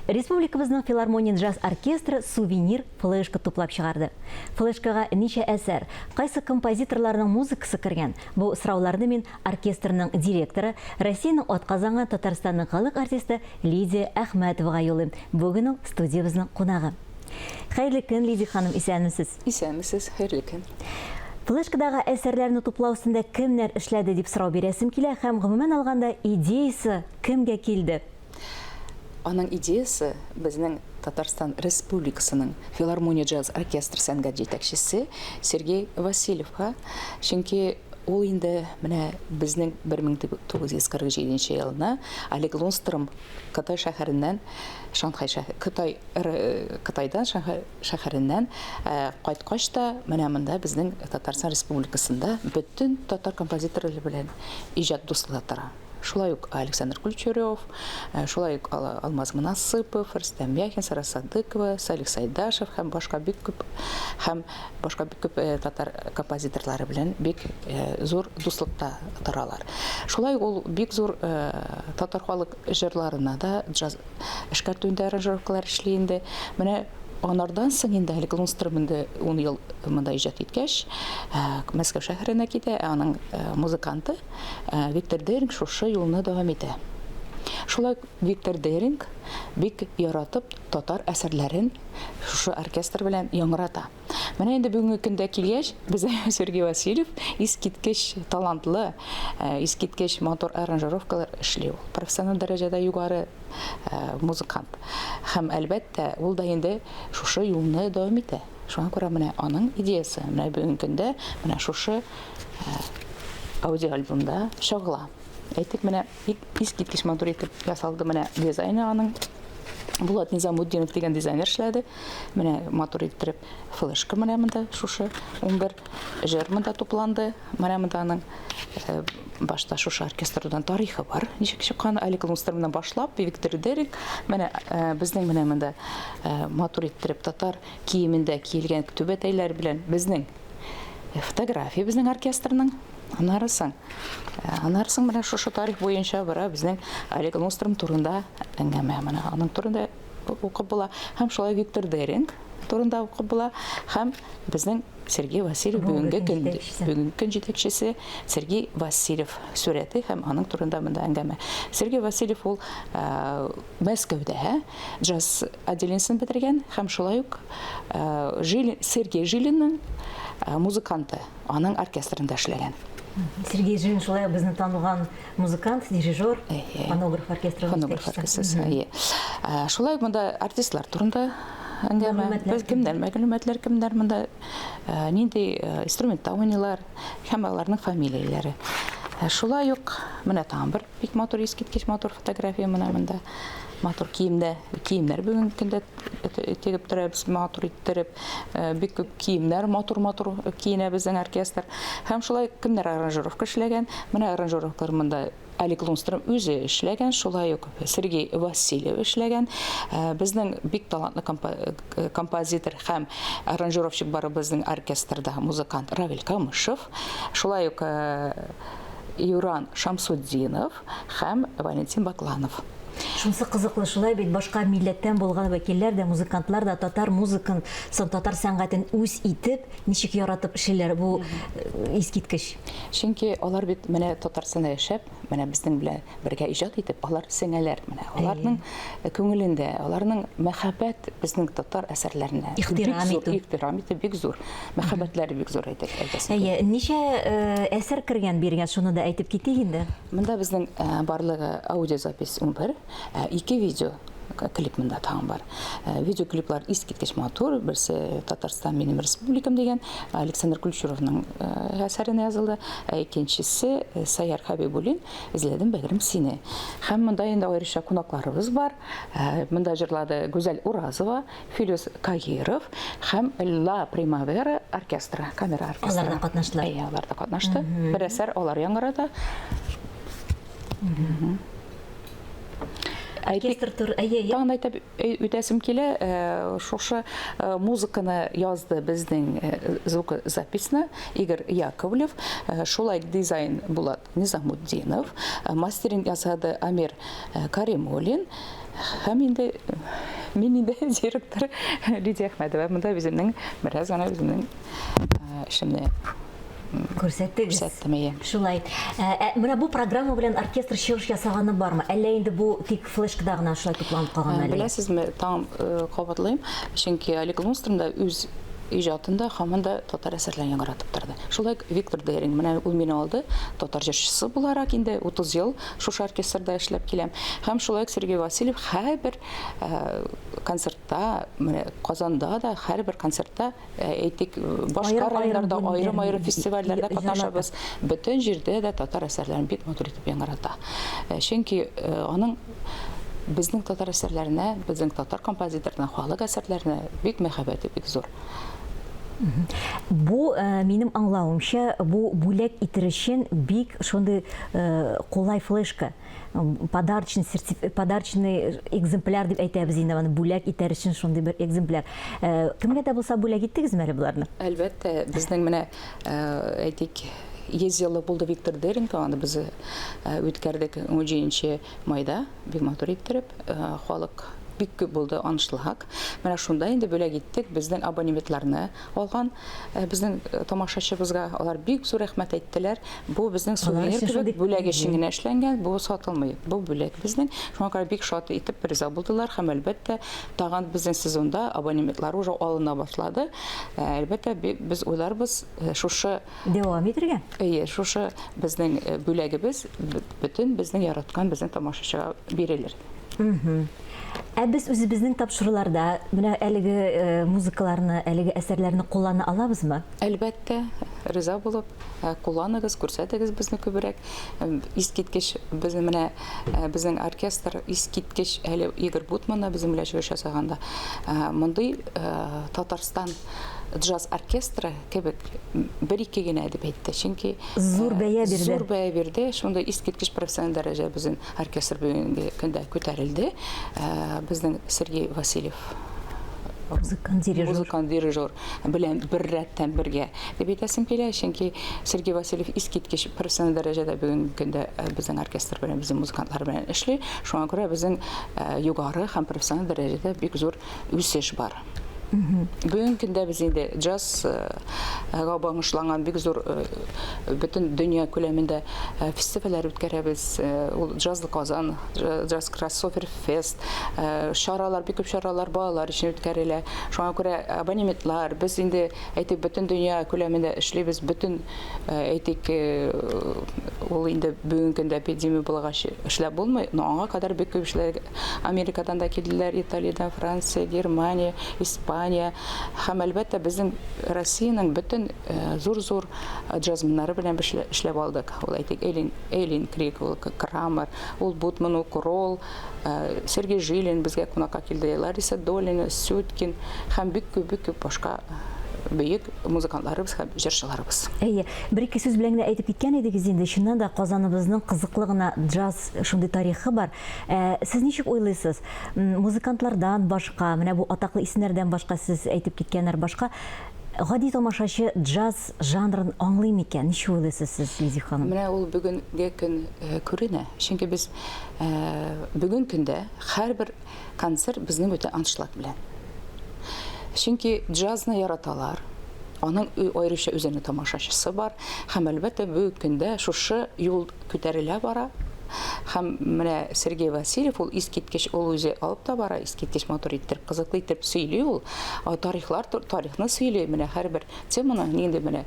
Республикабызның филармония джаз оркестры сувенир флешка туплап чыгарды. Флешкага ничә әсәр, кайсы композиторларның музыкасы кергән? Бу сорауларны мин оркестрның директоры, Россиянең атказанган Татарстанның халык артисты Лидия Әхмәтовага юлыйм. Бүген ул студиябезнең кунагы. Хәерле көн, Лидия ханым, исәнмесез. Исәнмесез, хәерле көн. Флешкадагы әсәрләрне туплау өстендә кемнәр эшләде дип сорау бирәсем килә һәм гомумән алганда идеясе кемгә килде? Аның идеясе безнең Татарстан Республикасының филармония джаз оркестры сәнгать җитәкчесе Сергей Васильевка, чөнки ул инде менә безнең 1947 нче елны Олег Лунстром Кытай шәһәреннән, Шанхай шәһ, Кытай, Кытайдан Шанхай шәһәреннән кайткач та, менә монда безнең Татарстан Республикасында бөтен татар композиторлары белән иҗат дуслыгы тора. Шулай ук Александр Ключерев, шулай ук Алмаз Монасыпов, Рөстәм Яхин, Сара Садыкова, Салих Сайдашев һәм башка бик күп һәм башка бик күп татар композиторлары белән бик зур дуслыкта торалар. Шулай ук ул бик зур татар халык җырларына да джаз эшкәртүендә аранжировкалар эшли инде. Менә анардан соң инде әлеге Лунстром инде 10 ел монда иҗат иткәч, Мәскәү шәһәренә китә, ә аның музыканты Виктор Деринг шушы юлны дәвам итә. Шулай Виктор Деринг бик яратып татар әсәрләрен шушы оркестр белән яңгырата. Менә инде бүгенге көндә килгәч, без Сергей Васильев искиткеч талантлы, искиткеч матур аранжировкалар эшли ул. Профессиональ дәрәҗәдә югары музыкант. Һәм әлбәттә, ул да инде шушы юлны дәвам итә. Шуңа күрә менә аның идеясе менә бүгенге көндә менә шушы аудиоальбомда чагыла. Әйтик, менә бик искиткеч матур итеп ясалды менә дизайны аның. Булат Низамутдинов дигән дизайнер эшләде. Менә матур иттереп флешка менә монда шушы 11 җыр монда тупланды. Менә монда аның э, башта шушы оркестрдан тарихы бар. Ничек чыккан Олег Лунстромнан башлап Виктор Дерик. Менә э, безнең менә монда э, матур иттереп татар киемендә киелгән түбәтәйләр белән безнең фотография безнең оркестрның. Аннары соң, аннары соң менә шушы тарих буенча бара безнең Олег Лунстром турында әңгәмә. Менә аның турында укып була. Һәм шулай Виктор Деринг турында укып була. Һәм безнең Сергей Васильев бүгенге көн бүгенге көн җитәкчесе Сергей Васильев сурәте һәм аның турында монда әңгәмә. Сергей Васильев ул Мәскәүдә джаз отделениесен бетергән һәм шулай ук Жилин, Сергей Жилинның музыканты, аның оркестрында эшләгән. Сергей Жилин шулай ук безнең танылган музыкант, дирижер, фонограф оркестры. Фонограф оркестры, әйе. Шулай ук монда артистлар турында әңгәмә. Без кемнәр мәгълүматлар, кемнәр монда нинди инструментта уйныйлар һәм аларның фамилияләре. Шулай ук менә тагын бер бик матур, искиткеч матур фотография менә монда. Матур киемдә, киемнәр бүгенге көндә тегеп торабыз, матур иттереп. Бик күп киемнәр матур-матур киенә безнең оркестр. Һәм шулай кемнәр аранжировка эшләгән? Менә аранжировкалар монда Олег Лунстром үзе эшләгән, шулай ук Сергей Васильев эшләгән. Безнең бик талантлы композитор һәм аранжировщик бар безнең оркестрда, музыкант Равиль Камышев. Шулай ук Юран Шамсутдинов һәм Валентин Бакланов. Шунысы кызыклы, шулай бит, башка милләттән булган вәкилләр дә, музыкантлар да татар музыкын, сон татар сәнгатен үз итеп, ничек яратып эшлиләр, бу искиткеч. Чөнки алар бит менә Татарстанда яшәп, менә безнең белән бергә иҗат итеп, алар сеңәләр менә. Аларның күңелендә, аларның мәхәббәт безнең татар әсәрләренә ихтирам итү, ихтирам итү бик зур. Мәхәббәтләре бик зур әйтеп әйтәсем. Әйе, ничә әсәр кергән биргә, шуны да әйтеп китик инде. Монда безнең барлыгы аудиозапись 11, ике видео клип монда тагын бар. Видеоклиплар искиткеч матур. Берсе Татарстан минем республикам дигән Александр Ключуровның әсәренә язылды. Ә икенчесе Сәяр Хәбибуллин Эзләдем бәгърем сине. Һәм монда инде аеруча кунакларыбыз бар. Монда җырлады Гүзәл Уразова, Филүс Кагиров һәм Ла Примавера оркестры, камера оркестры. Алар да катнаштылар. Әйе, алар да катнашты. Бер әсәр алар яңгырата. Оркестр тур, әйе, әйе. Тагын әйтеп үтәсем килә, шушы музыканы язды безнең звукозаписьны Игорь Яковлев, шулай дизайн Булат Низамутдинов, мастеринг ясады Амир Каримуллин һәм инде Мин инде директор Лидия Әхмәтова. Монда үземнең бераз гына үземнең эшемне күрсәттегез. Күрсәттем, әйе. Шулай. Менә бу программа белән оркестр чыгыш ясаганы бармы? Әллә инде бу тик флешкада гына шулай тупланып калган әле? Беләсезме, тагын кабатлыйм, чөнки Олег Лунстром да үз иҗатында һаман да татар әсәрләрен яңгыратып торды. Шулай ук Виктор Деринг, менә ул мине алды, татар җырчысы буларак инде 30 ел шушы оркестрда эшләп киләм. Һәм шулай ук Сергей Васильев һәрбер концертта, менә Казанда да һәрбер концертта, әйтик, башка районнарда аерым-аерым фестивальләрдә катнашабыз. Бөтен җирдә дә татар әсәрләрен бик матур итеп яңгырата. Чөнки аның безнең татар әсәрләренә, безнең татар композиторына, халык әсәрләренә бик мәхәббәте бик зур. Бу, минем аңлавымча, бу бүләк итер өчен бик шундый кулай флешка. Подарочный сертиф... подарочный экземпляр дип әйтәбез инде аны, бүләк итәр өчен шундый бер экземпляр. Кемгә дә булса бүләк иттегезме әле боларны? Әлбәттә, безнең менә, әйтик, 100 еллык булды Виктор Деренко, аны без үткәрдек 17 майда, бик матур иттереп, халык бик күп булды, аншлаг. Менә шунда инде бүләк иттек безнең абонементларны алган безнең тамашачыбызга. Алар бик зур рәхмәт әйттеләр. Бу безнең сувенир кебек бүләк өчен генә эшләнгән, бу сатылмый. Бу бүләк безнең. Шуңа күрә бик шат итеп риза булдылар һәм әлбәттә тагын безнең сезонда абонементлар уже алына башлады. Әлбәттә, без уйларбыз шушы Дәвам итергә? Әйе, шушы безнең бүләгебез бөтен безнең яраткан безнең тамашачыга бирелер. Ә без үзебезнең тапшыруларда менә әлеге музыкаларны, әлеге әсәрләрне куллана алабызмы? Әлбәттә, риза булып, кулланыгыз, күрсәтегез безне күбрәк. Искиткеч безнең менә безнең оркестр искиткеч әле Игорь Бутман да безнең белән чыгыш ясаганда мондый Татарстан джаз оркестры кебек бер-ике генә дип әйтте. Чөнки зур бәя бирде. Зур бәя бирде. Шундый искиткеч профессиональ дәрәҗә безнең оркестр бүгенге көндә күтәрелде. Безнең Сергей Васильев музыкант дирижер. Музыкант дирижер белән бер рәттән бергә дип әйтәсем килә, чөнки Сергей Васильев искиткеч профессиональ дәрәҗәдә бүгенге көндә безнең оркестр белән, безнең музыкантлар белән эшли. Шуңа күрә безнең югары һәм профессиональ дәрәҗәдә бик зур үсеш бар. Бүгенге көндә без инде джазга багышланган бик зур бөтен дөнья күләмендә фестивальләр үткәрәбез. Ул Джазлы Казан, Джаз кроссовер фест, чаралар, бик күп чаралар балалар өчен үткәрелә. Шуңа күрә абонементлар, без инде әйтик, бөтен дөнья күләмендә эшлибез, бөтен әйтик, ул инде бүгенге көндә эпидемия булгач эшләп булмый, но аңа кадәр бик күп эшләр Америкадан да килделәр, Италиядән, Франция, Германия, Испания һәм, әлбәттә, безнең Россиянең бөтен зур-зур джазменнары белән эшләп алдык. Ул, әйтик, Элин, Элин Крик, ул Крамер, ул Бутман, ул Кролл, Сергей Жилин безгә кунакка килде, Лариса Долина, Сюткин һәм бик күп, бик күп башка бөек музыкантларыбыз һәм җырчыларыбыз. Әйе, бер-ике сүз белән генә әйтеп киткән идегез инде. Чыннан да, Казаныбызның кызыклы гына джаз шундый тарихы бар. Ә сез ничек уйлыйсыз, музыкантлардан башка, менә бу атаклы исемнәрдән башка, сез әйтеп киткәннәр башка, гади тамашачы джаз жанрын аңлый микән? Ничек уйлыйсыз сез, Лидия ханым? Менә ул бүгенге көн күренә. Чөнки без бүген көндә һәрбер концерт безнең үтә аншлаг белән. Чөнки джазны яраталар, аның аеруча үзенең тамашачысы бар һәм, әлбәттә, бүгенге көндә шушы юл күтәрелә бара. Һәм менә Сергей Васильев ул искиткеч, ул үзе алып та бара, искиткеч матур иттереп, кызыклы итеп сөйли ул. Тарихлар, тарихны сөйли, менә һәрбер теманы, нинди менә,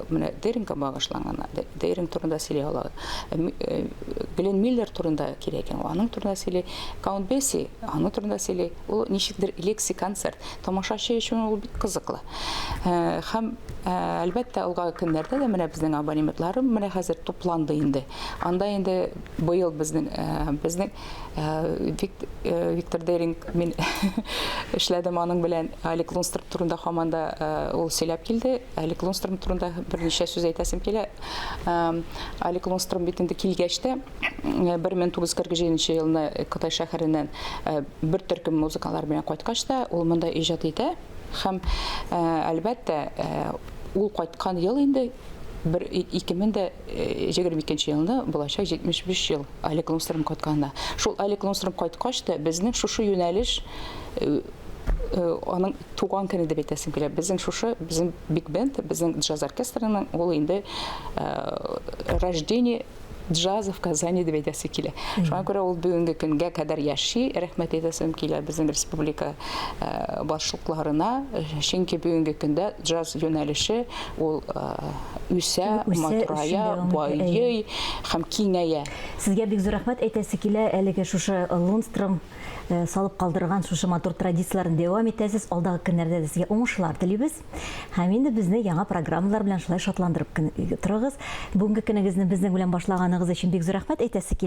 менә Деринга багышланган, Деринг турында сөйли ала. Глен Миллер турында кирәк икән, аның турында сөйли. Каунт Бесси аның турында сөйли. Ул ничектер лекси-концерт. Тамашачы өчен ул бик кызыклы. Һәм, әлбәттә, алга көннәрдә дә менә безнең абонементлар менә хәзер тупланды инде. Анда инде быел безнең безнең Виктор Деринг мин эшләдем аның белән Алик Лунстром турында һаман да ул сөйләп килде. Алик Лунстром турында берничә сүз әйтәсем килә. Алик Лунстром бит инде килгәч тә 1947 елны Кытай шәһәреннән бер төркем музыкалар белән кайткач та ул монда иҗат итә. Һәм, әлбәттә, ул кайткан ел инде Бер 2022 елны булачак 75 ел Олег Лунстром кайтканына. Шул Олег Лунстром кайткач та безнең шушы юнәлеш аның туган көне дип әйтәсем килә. Безнең шушы, безнең биг бенд, безнең джаз оркестрының ул инде рождение джаза в Казани дип әйтәсе килә. Шуңа күрә ул бүгенге көнгә кадәр яши. Рәхмәт әйтәсем килә безнең республика башлыкларына, чөнки бүгенге көндә джаз юнәлеше ул үсә, матурая, байый һәм киңәя. Сезгә бик зур рәхмәт әйтәсе килә, әлеге шушы Лунстром салып калдырган шушы матур традицияләрне дәвам итәсез. Алдагы көннәрдә дә сезгә уңышлар телибез. Һәм инде безне яңа программалар белән шулай шатландырып торыгыз. Бүгенге көнегезне безнең белән башлаганыгыз өчен бик зур рәхмәт әйтәсе килә.